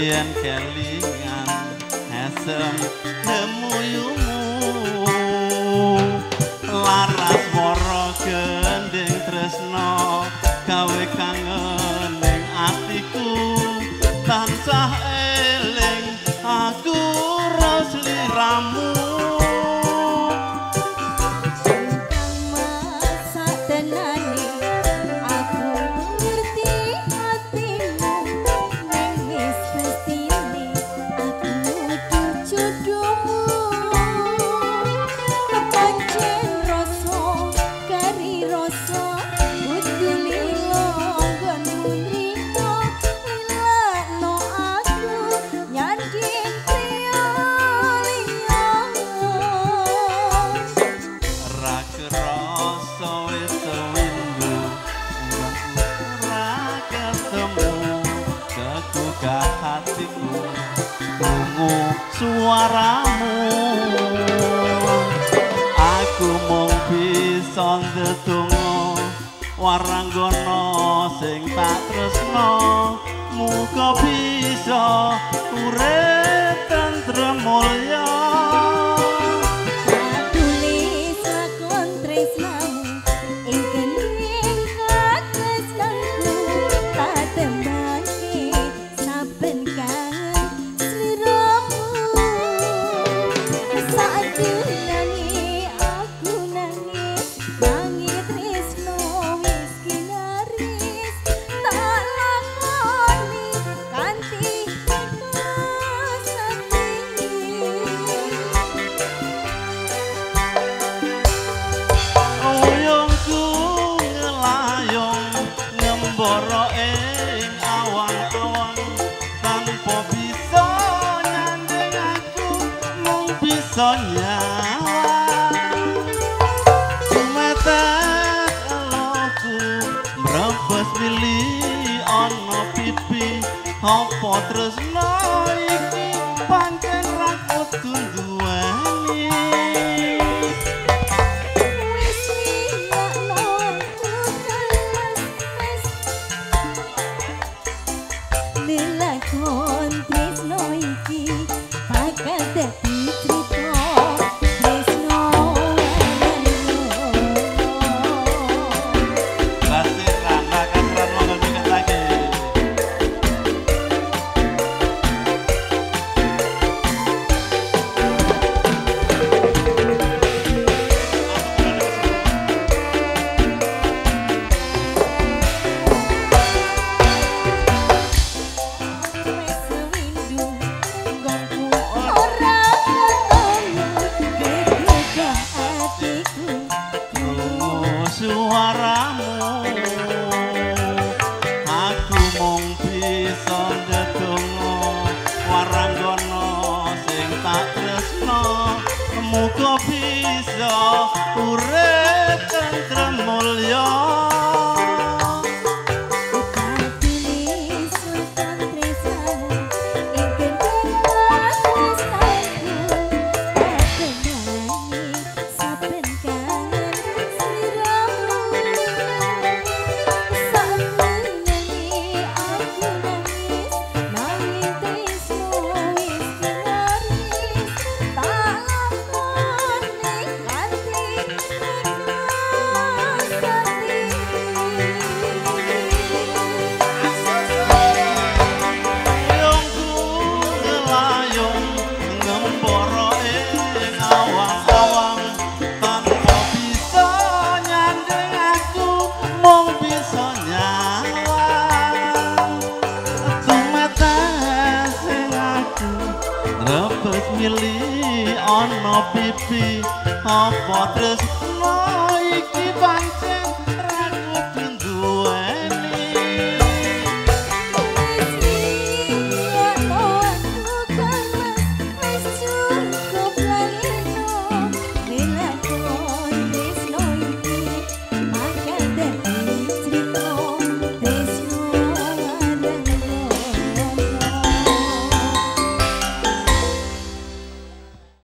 Yen kelingan esem demuyumu laras wara gending tresno gawe kangen ning atiku tansah eling aku ros liramu. Suaramu aku mung bisa ndedonga waranggana sing tak tresno muga bisa urip tentrem mulya. Tulis lakon tresnamu ing gending katresnanku tak tembangke saben kangen sliramu. Saat aku nangis nangis tresno wis kinaris tak lakoni kanthi ikhlas ati. Oyongku ngelayong ngembara ing awang-awang tanpa bisa nyanding aku mung bisa nyawang. Tumetes eloku mrebes mili ana pipi apa tresno iki pancen ra kudu nduweni. Wis liyakno aku wis lelakon tresno iki bakal dadi crita tresno Kasiran, kasiran monggo joget lagi. Wis windu nggonku ora ketemu gegugah atiku Krungu suaramu aku mung bisa ndedonga waranggana sing tak tresno muga bisa urip tentrem mulya. Tulis lakon tresnamu ing gending katresnanku tak tembangi saben kangen sliramu. Saat aku nangis nanging tresno wis kinaris tak lakoni kanthi ikhlas ati. Oyongku ngelayong ngembara ing awang-awang tanpa bisa nyanding aku mung bisa nyawang. Tumetes ing aku rebes mili ana pipi apa tresno iki pancen